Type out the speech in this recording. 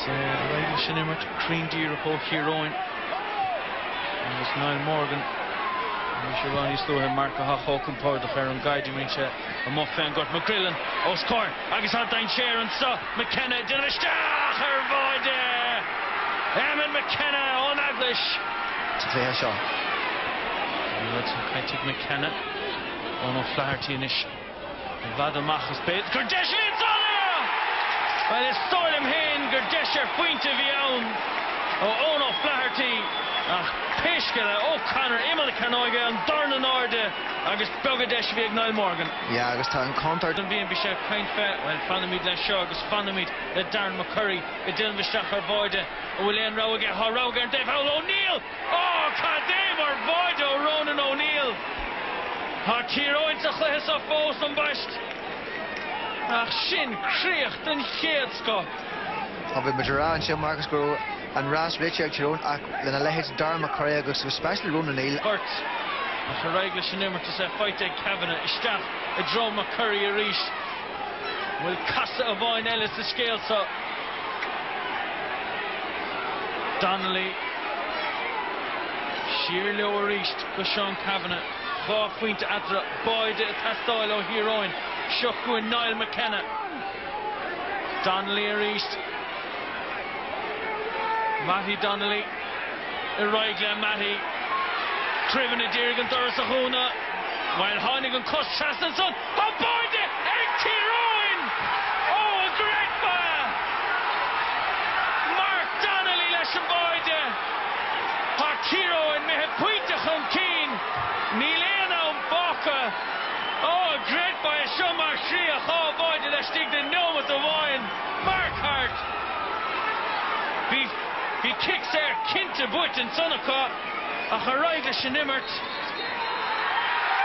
Agus ar aghaidh leis an imirt, cruinn díreach ó Thír Eoghain agus Niall Morgan, bhí sé ag rá níos luaithe, Mark atá chomh compordach ar an gcaid a mbíonn sé amuigh fén ngort. McGrillen os comhair agus tá dainséar anso, McKenna ag déanamh isteach ar bháide! Eamonn McKenna ón Eaglais! sa chluiche seo. An rud sin caite ag McKenna. Eoin O'Flaherty anois. I bhfad amach is b'fhéidir gur deis a bhí ansan! Bhuel, is dóigh liom féin gur deis ar phointe a bhí ann ó Eoin O'Flaherty ach pé scéal é, O'Connor, imeall na cearnóige, an dorn in airde agus beag an deis a bhí ag Niall Morgan. Yeah, agus tá an contúirt. An bhíonn, bhí sé ag caint fé, bhuel, fanaimid leis seo agus fanaimid le Darren McCurry ag déanamh isteach ar bháide. An bhfuil aon rogha aige? Tá rogha aige ar an dtaobh thall, O'Neill! Ó, cad é mar bháide ó Ronan O'Neill! Tá Tír Eoghain sa chluiche seo fós, ambaist! Ach sin críoch den chéad scoth! Tá, bhí muid ag rá ansin, Marcus, go raibh an rás rite ag Tír Eoghain ach lena leithéid Darren McCurry agus especially Ronan O'Neill. Gort. Ach ar aghaidh leis an imirt is é faighte ag Kavanagh isteach i dtreo McCurry arís. An bhfuil casadh amháin eile sa scéal seo? Donnelly. Siar leo arís go Seán Cavanagh. 2 phointe eatarthu. Báide ag teastáil ó Thír Eoghain. Seo chugainn Niall McKenna. Donnelly arís. Mattie Donnelly. Ar aghaidh le Mattie. Creaven a d'iarraidh an doras a dhúnadh. Bhuel, tháinig an cos trasna ansan. Tá báide ag Tír Eoghain! Ó, an gcreidfeá é? Mark Donnelly leis an bháide. Tá Tír Eoghain imithe pointe chun cinn. Níl aon am fágtha. Ó, an gcreidfeá é seo mar chríoch? 2 bháide laistigh de neomat amháin. Mark Harte. Bhí, bhí cic saor cinnte buaite ansan acu ach ar aghaidh leis an imirt.